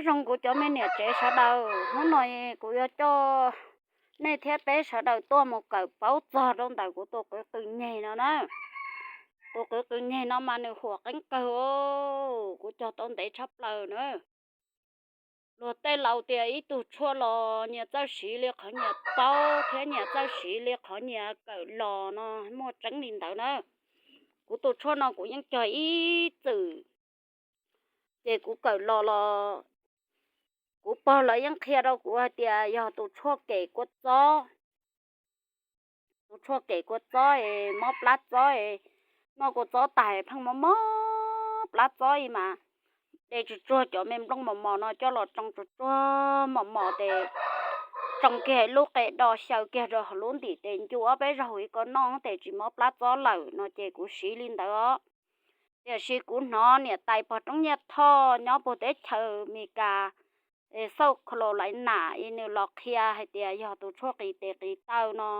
Nyob zoo kuv cov me niam tsev sawv daws, hnub no kuv yuav coj nej thiab peb sawv daws tuaj mus kawm paub txog rau ntawm kuv tus kwv qw nyeg no na. Tus kwv qw nyeg no mas nws huam qeeb kawg, kuv cog tau ntev tshaj plaws na. Luag tej laus tias ib tug tshuaj los nyias txawj siv li qhov nyias paub thiab nyias txawj siv li qhov nyias kawm los no, muaj tseeb li ntawd na. Kuv tus tshuaj no kuv yeej cog ib txwm, ces kuv kawm los los kuv pog lawv yeej qhia rau kuv hais tias yog tus tshuaj kem kua txob. Tus tshuaj kem kua txob es mob plab txob, noj kua txob tas pheej mob mob plab txob ib mas, de tsuag tsuag cov me nplooj mos mos no coj los tsoo tsuag tsuag mos mos tes tsoo kiag lub qe do xyaw kiag rau hauv lub ntim tes ncu ob peb zaug ib ko noj tes tsis mob plab txob lawm no ces kuv siv li ntawd os. Tiam sis kuv hnov niam tais pog Roob Nyiaj Thoj nyob puag teb chaws Mes Kas, South Carolina, nws los qhia hais tias yog tus tshuaj qis tes qis taw no,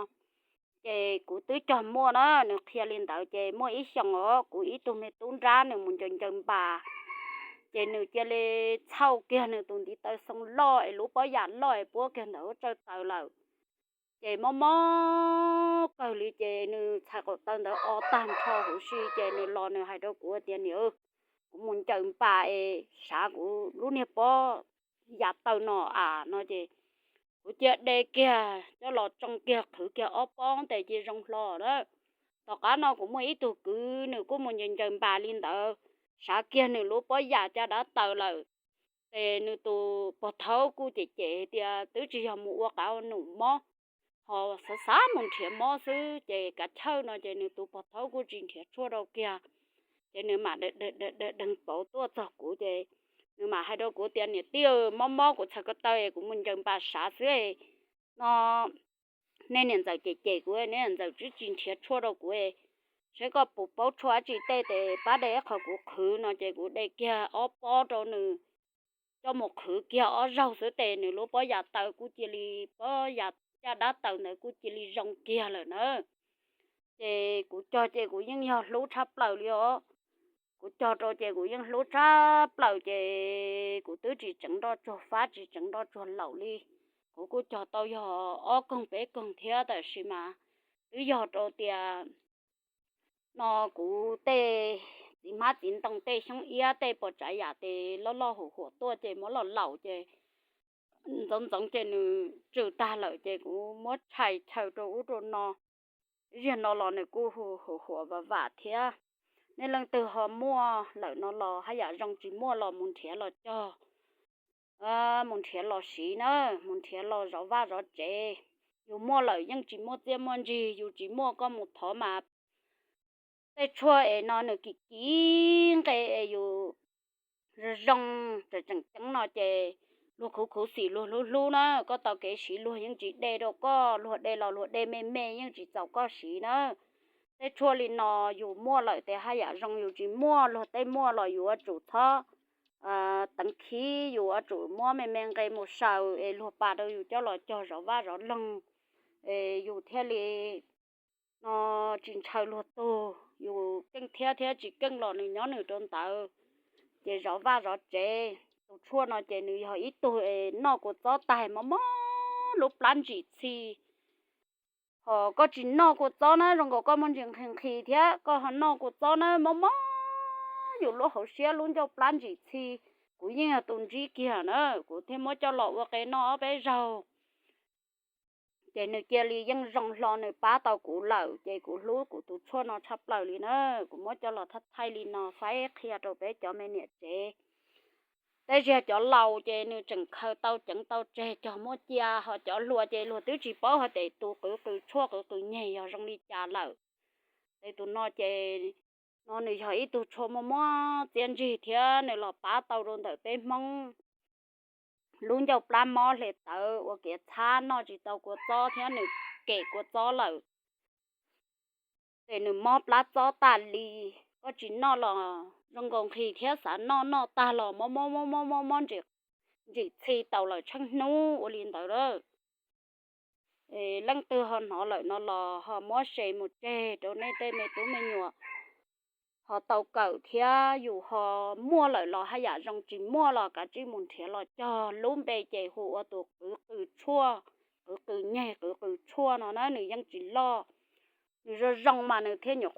ces kuv twb cog muaj na, nws qhia li ntawd ces muaj ib xyoos os kuv ib tug me tub nrab nws mus ncaws ncaws npas, ces nws cia li txhauj kiag nws tus ntiv taw xoo loj es lub pob yam loj es puab kiag ntawm lub tsawj taws lawm. Ces mob mob kawg li ces nws txhais qaum taw ntawd o tag nrho huv si ces nws los nws hais rau kuv tias, Niam, kuv mus ncaws npas es sav kuv lub niag pob yam taw no a no ces kuv cia de kiag coj los tsoo kiag qhwv kiag ob pob tes cia zoo hlo na. Tom qab no kuv muaj ib tug kwv nws kuj mus ncaws ncaws npas li ntawd, sav kiag nws lub pob yam caj dab taws lawm. Ces nws tus pog thaub kuj cem cem tias twb tsis yog mus ua qav num mob, ho xav xav mus nrhiav mob xwb ces kav chawj no ces nws tus pog thaub kuj tsis nrhiav tshuaj rau kiag. Ces nws mam deeg pauv tuaj txog kuv ces nws mam hais rau kuv tias, Niam tij, mob mob kuv txhais ko taw es kuv mus ncaws npas sav xwb no. Nej niam ntxawm cem cem kuv, nej niam ntxawm twb tsis nrhiav tshuaj rau kuv, saib koj puas paub tshuaj dab tsi tej tes pab de ib qho kuv qhwv no ces kuv de kiag ob pob rau nws coj mus qhwv kiag ob zaug xwb tes nws lub pob yam taw kuj cia li, pob yam caj dab taws ntawd kuj cia li zoo kiag lawm na. Ces kuv cog ces kuv yeej yog hlub tshaj plaws li os. Kuv cog rau ces kuv yeej hlub tshaj plaws ces kuv twb tsis tseev nroj tsuag fab tsis tseev nroj tsuag laum li. Kuv kuj cog tau yog ob koog peb koog thiab tab sis mas twb yog rau tias no kuv tej txiv hmab txiv ntoo tej xyoob iab tej puas tsav yam tes loj loj huam huam tuaj ces muab los laum ces ntxoov ntxoov ces nws tsw tag lawm ces kuv muab tshais chaw rau ub rau no. Ib zaug no los nws kuj huam huam vam vam thiab. Nej leej twg ho muaj lawm no los haj yam zoo, tsis muaj los mus nrhiav los cog, mus nrhiav los siv na, mus nrhiav los zov vaj zov tsev. Yus muaj lawm yeej tsis muaj txiaj muaj ntsig, yus tsis muaj koj mus thov mas tej tshuaj es no nws kim kim nqe es yus zoo zoo tseem tseem ceeb no ces luag khuv khuv xim luag hlub hlub na, koj tau kev siv luag yeej tsis de rau koj, luag de los luag de me me yeej tsis txaus koj siv na. Tej tshuaj li no yus muaj lawm ces haj yam zoo, yus tsis muaj, luag tej muaj los yus yuav tsum txhob teev khib, yus yuav tsum muab me me nqe mus xaws es luag pam rau yus coj los cog zov vaj zov loog, es yus thiaj li no tsis ntshaw luag tug, yus keej thiab thiab tsis keej los nws nyob nws rau ntawd. Ces zov vaj zov tsev, tus tshuaj no ces nws yog ib tug noj kua txob tag mob mob lub plab ntsim txhi. Ho koj tsis noj kua txob na, zoo nkaus koj muaj ntsis nqhis nqhis thiab koj ho noj kua txob na, mob mob yus lub hauv siab lub ncauj plab ntsim txhi. Kuv yeej yog tus ntsib kiag na, kuv thiaj muab coj los ua qe noj ob peb zaug. Ces nws cia li yeej zoo hlo, nws pab tau kuv lawm ces kuv hlub kuv tus tshuaj no tshaj plaws li na. Kuv muab coj los thaij thaij li no faib qhia rau peb cov me niam tsev. Tej zaum cov laus ces nws tseem khaws tau ceev tau tseg cog muaj cia, ho cov hluas ces luag twb tsis paub hais tias tus qwv qws tshuaj qwv qws nyeg yog zoo li cas lawm. Ces tus no ces no nws yog ib tug tshuaj muaj muab txiaj ntsig thiab nws los pab tau rau ntawm peb Hmoob lub ncauj plab mob hle tawv ua kev txhab noj tsis tau kua txob thiab nws kem kua txob lawm. Ces nws mob plab txob tas li, koj tsis noj los zoo nkaus nqhis thiab xav noj, noj tag los mob mob mob mob mob ntsim txhi tau lawm tsheej hnub ua li ntawd lawm. Leej twg ho hnov lawm no los ho muab share mus tseg rau nej tej me tub me nyuam. ho tau kawm thiab yus ho muaj lawm los haj yam zoo, tsis muaj los kav tsij mus nrhiav los cog lub npe ces hu ua tus qw qw tshuaj, qw qw nyeg qw qw tshuaj no na, nws yeej tsis loj. Nws zoo zoo mas nws thiaj nyuam